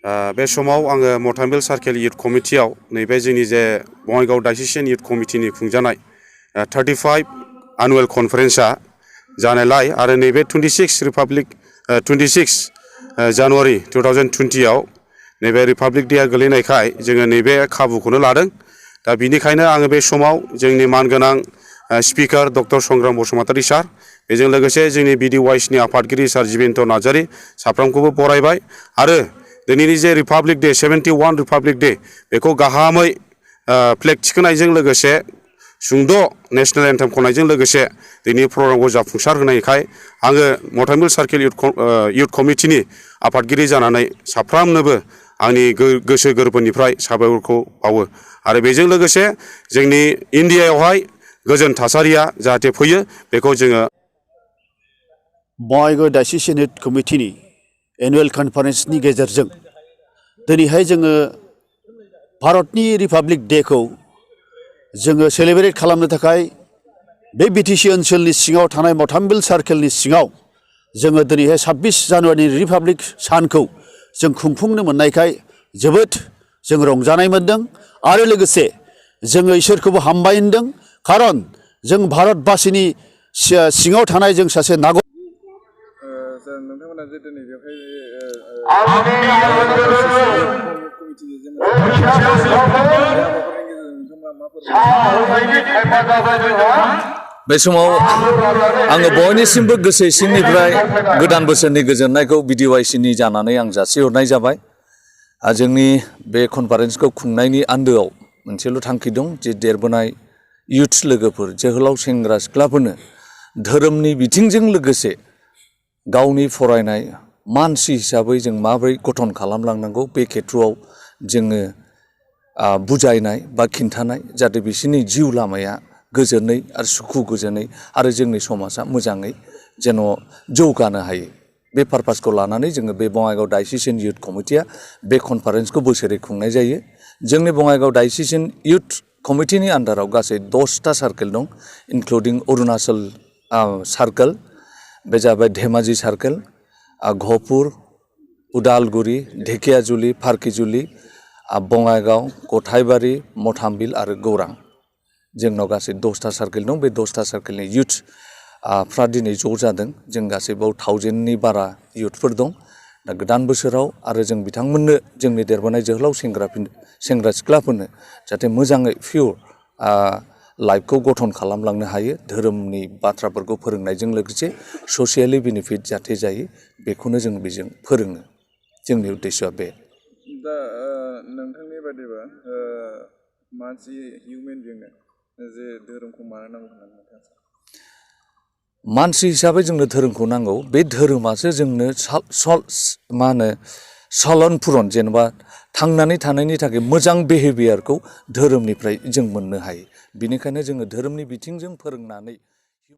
बे समाव आङो मथामबिल सार्केल इयुथ कमिटियाव नैबे जोंनि जे बङाइगाव डाइसिसन इयुथ कमिटिनि खुंजानाय 35 एनुअल कनफारेन्सआ जानायलाय आरो नैबे 26 जानुवारि 2020 आव नैबे रिपाब्लिक डेआ गोलैनायखाय जोङो नैबे खाबुखौनो लादों। दा बिनिखायनो आङो बे समाव जोंनि मानगोनां स्पिकार डक्टर संग्राम बसुमतारी सार, बेजों लोगोसे जोंनि BDYSनि आफादगिरि सार जिबेन्त नार्जारी साफ्रोमखौबो बरायबाय आरो दिनैनि जे रिपाब्लिक डे 71 रिपाब्लिक डे बेखौ गाहामै फ्लेग थिखोनायजों लोगोसे सुंद' नेशनेल एन्थेम खननायजों लोगोसे दिनै प्रग्रामखौ जाफुंसार होनायखाय आङो मथामबिल सार्केल इयुथ कमिटिनि आफादगिरि जानानै साफ्रोमनोबो आंनि गोसो गोरबोनिफ्राय साबायखरखौ बावो आरो बेजों लोगोसे जोंनि इन्डियायावहाय गोजोन थासारिया जाहाथे फैयो बेखौ जोङो बङाइगाव डाइसिसन इयुथ कमिटिनि एनुअल कनफारेन्सनि गेजेरजों दिनैहाय जोङो भारतनि रिपाब्लिक डेखौ जोङो सेलेब्रेट खालामनो थाखाय बे BTC ओनसोलनि सिङाव थानाय मथामबिल सार्केलनि सिङाव जोङो दिनैहाय 26 जानुवारिनि रिपाब्लिक सानखौ जों खुंफुंनो मोननायखाय जोबोद जों रंजानाय मोनदों आरो लोगोसे जोङो इसोरखौबो हामबाय होनदों। खारन जों भारतबासिनि सिङाव थानाय जों सासे नागरिक नोंथांमोना जे दिनै बेवहाय बे समाव आङो बयनिसिमबो गोसो सिंनिफ्राय गोदान बोसोरनि गोजोननायखौ BDYSनि जानानै आं जासिहरनाय जाबाय। जोंनि बे कनफारेन्सखौ खुंनायनि आन्दोआव मोनसेल' थांखि दं जे देरबोनाय इयुथ लोगोफोर जोहोलाव सेंग्रा सिख्लाफोरनो धोरोमनि बिथिंजों लोगोसे गावनि फरायनाय मानसि हिसाबै जों माबोरै गठन खालामलांनांगौ बे खेथ्रआव जोङो बुजायनाय बा खिन्थानाय जाहाथे बिसोरनि जिउ लामाया गोजोनै आरो सुखु गोजोनै आरो जोंनि समाजा मोजाङै जेन' जौगानो हायो। बे पारपासखौ लानानै जोङो बे बङाइगाव डाइसिसन इयुथ कमिटिया बे कनफारेन्सखौ बोसोरै खुंनाय जायो। जोंनि बङाइगाव डाइसिसन इयुथ कमिटिनि आन्दाराव गासै 10टा सार्केल दं, इनक्लुडिं अरुणाचल सार्केल, बे जाबाय धेमाजि सार्केल, घपुर, उदालगुरि, ढेकियाजुलि, फारखिजुलि, बङाइगाव, गथायबारि, मथामबिल आरो गौरां। जोंनाव गासै 10टा सार्केल दं। बे 10टा सार्केलनि इयुथ फ्रा दिनै ज' जादों। जों गासैबाव 1000नि बारा इयुथफोर दं। दा गोदान बोसोराव आरो जों बिथांमोननो जोंनि देरबोनाय जोहोलाव सेंग्रा सिख्लाफोरनो जाहाथे मोजाङै पियर लाइफखौ गठन खालामलांनो हायो, धोरोमनि बाथ्राफोरखौ फोरोंनायजों लोगोसे ससियेलि बेनिफिट जाहाथे जायो बेखौनो जों बेजों फोरोङो। जोंनि उद्देश्यआ बे। दा नोंथांनि बादिबा मानसि हिउमेन बिंनो जे धोरोमखौ मानो नांगौ होननानै नोंथाङा सानो? मानसि हिसाबै जोंनो धोरोमखौ नांगौ। बे धोरोमासो जोंनो सालन पुरन जेनेबा थांनानै थानायनि थाखाय मोजां बिहेभियारखौ धोरोमनिफ्राय जों मोननो हायो। बिनिखायनो जोङो धोरोमनि बिथिंजों फोरोंनानै